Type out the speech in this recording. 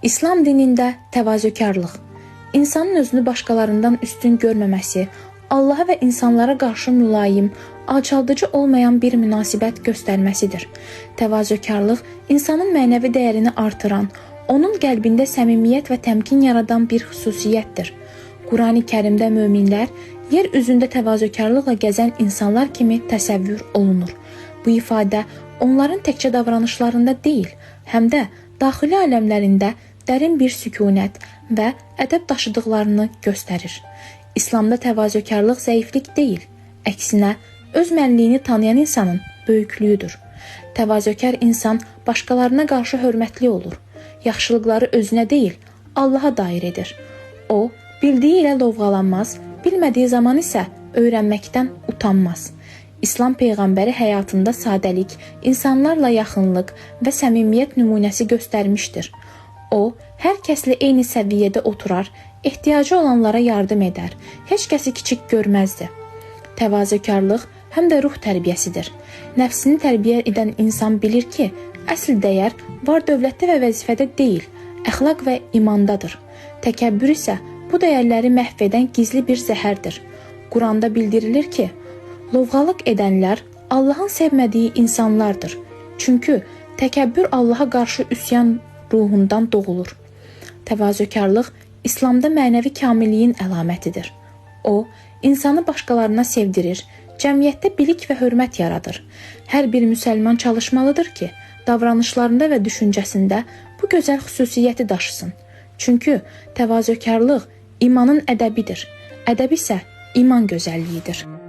İslam dinində təvazökarlıq insanın özünü başqalarından üstün görməməsi, Allaha və insanlara qarşı mülayim, alçaldıcı olmayan bir münasibət göstərməsidir. Təvazökarlıq insanın mənəvi dəyərini artıran, onun qəlbində səmimiyyət və təmkin yaradan bir xüsusiyyətdir. Qurani-Kərimdə möminlər yer üzündə təvazökarlıqla gəzən insanlar kimi təsəvvür olunur. Bu ifadə onların təkcə davranışlarında deyil, həm də daxili aləmlərində dərin bir sükunət və ədəb daşıdıqlarını göstərir. İslamda təvazökarlıq zəiflik deyil, əksinə öz mənliyini tanıyan insanın böyüklüyüdür. Təvazökar insan başqalarına qarşı hörmətli olur. Yaxşılıqları özünə deyil, Allaha dair edir. O, bildiyi ilə lovğalanmaz, bilmədiyi zaman isə öyrənməkdən utanmaz. İslam peyğəmbəri həyatında sadəlik, insanlarla yaxınlıq və səmimiyyət nümunəsi göstərmişdir. O, hər kəslə eyni səviyyədə oturar, ehtiyacı olanlara yardım edər, heç kəsi kiçik görməzdi. Təvazökarlıq həm də ruh tərbiyəsidir. Nəfsini tərbiyə edən insan bilir ki, əsl dəyər var dövlətdə və vəzifədə deyil, əxlaq və imandadır. Təkəbbür isə bu dəyərləri məhv edən gizli bir zəhərdir. Quranda bildirilir ki, lovğalıq edənlər Allahın sevmədiyi insanlardır. Çünki təkəbbür Allaha qarşı üsyan ruhundan doğulur. Təvazökarlıq İslamda mənəvi kamilliyin əlamətidir. O, insanı başqalarına sevdirir, cəmiyyətdə bilik və hörmət yaradır. Hər bir müsəlman çalışmalıdır ki, davranışlarında və düşüncəsində bu gözəl xüsusiyyəti daşısın. Çünki təvazökarlıq imanın ədəbidir. Ədəb isə iman gözəlliyidir.